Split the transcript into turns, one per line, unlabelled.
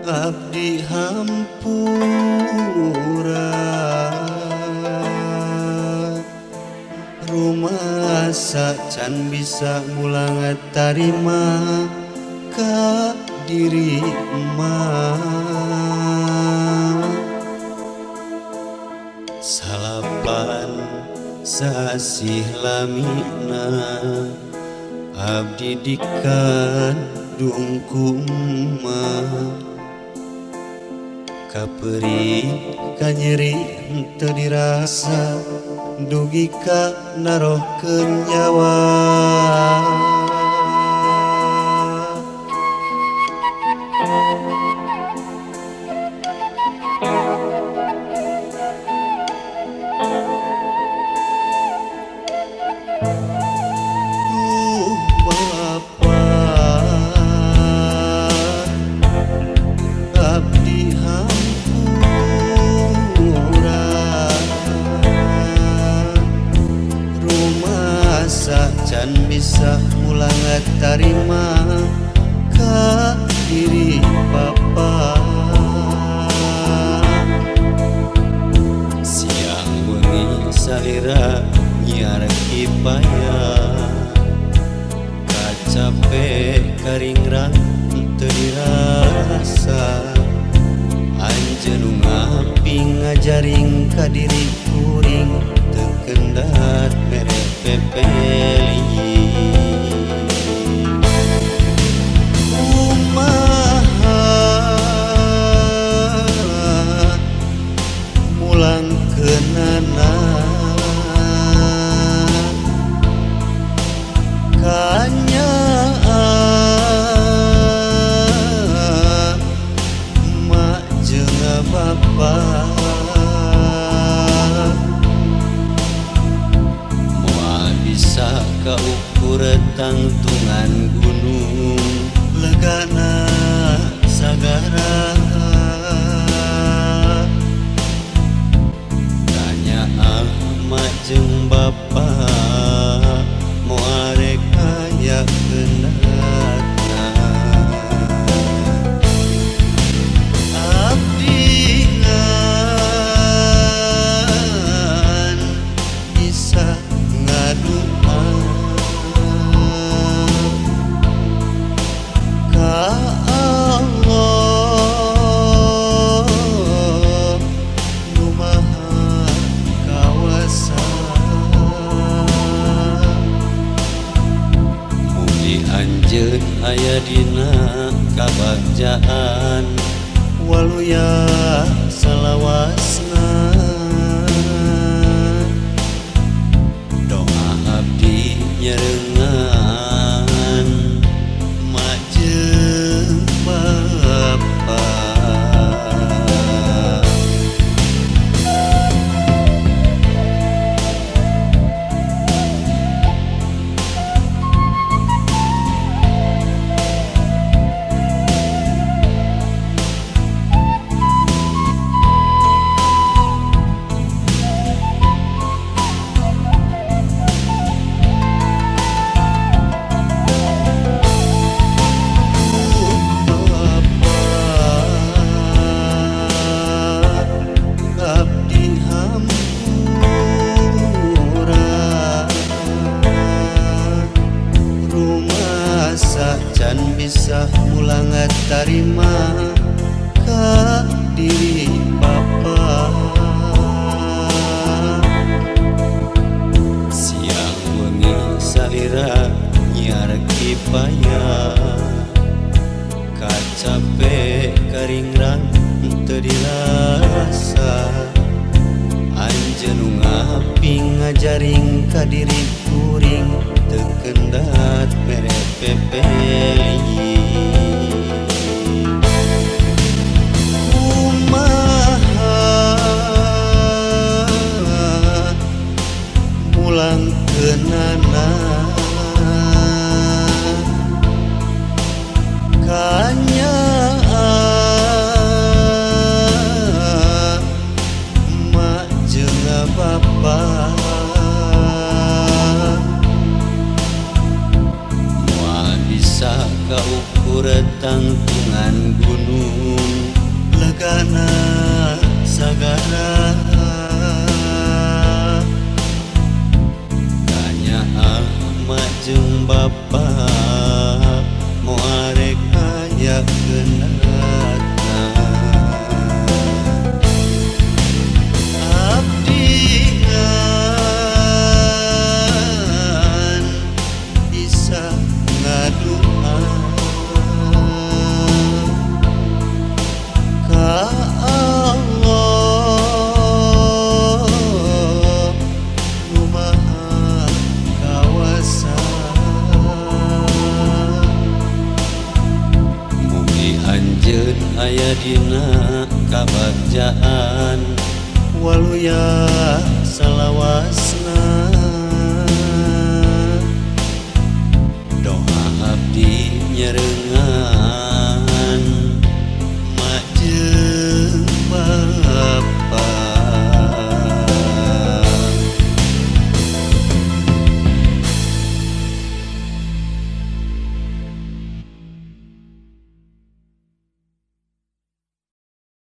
Abdi hampura rumasa can bisa mulang tarima ka diri emak. Salapan sasih lamina abdi dikandung ku emak. Kaperi kanyeri henteu dirasa dugi ka narohkeun nyawa. Duh Bapa, abdi hampura rumasa can bisa mulang tarima ka diri Bapa. Siang wengi salira nyiar kipaya, kacape karingrang teu dirasa. Anjeun ngapi ngajaring ka diri kuring teu kendat mere pepeli. Kumaha mulang keunana kanyaah emak jeung bapa. Moal bisa kaukur tangtungan gunung legana sagara. Tanya emak jeung bapa moal rek aya kendatna. Abdi ngan bisa ngadua ka Allah nu Maha Kawasa. Mugi anjeun aya dina kabagjaan waluya salawasna. Doa abdi nyerengan mak jeung bapa. Abdi hampura rumasa can bisa mulang tarima ka diri Bapa. Siang wengi salira nyiar kipaya, kacape karingrang teu dirasa. Anjeun ngapi ngajaring ka diri kuring teu kendat mere pepeli. Kaukur tangtungan gunung legana sagara. Kanyaah emak jeung bapa moal rek aya kendakna. Abdi ngan bisa ngadua ka Allah Nu Maha Kawasa. Mugi anjeun aya dina kabagjaan waluya salawasna.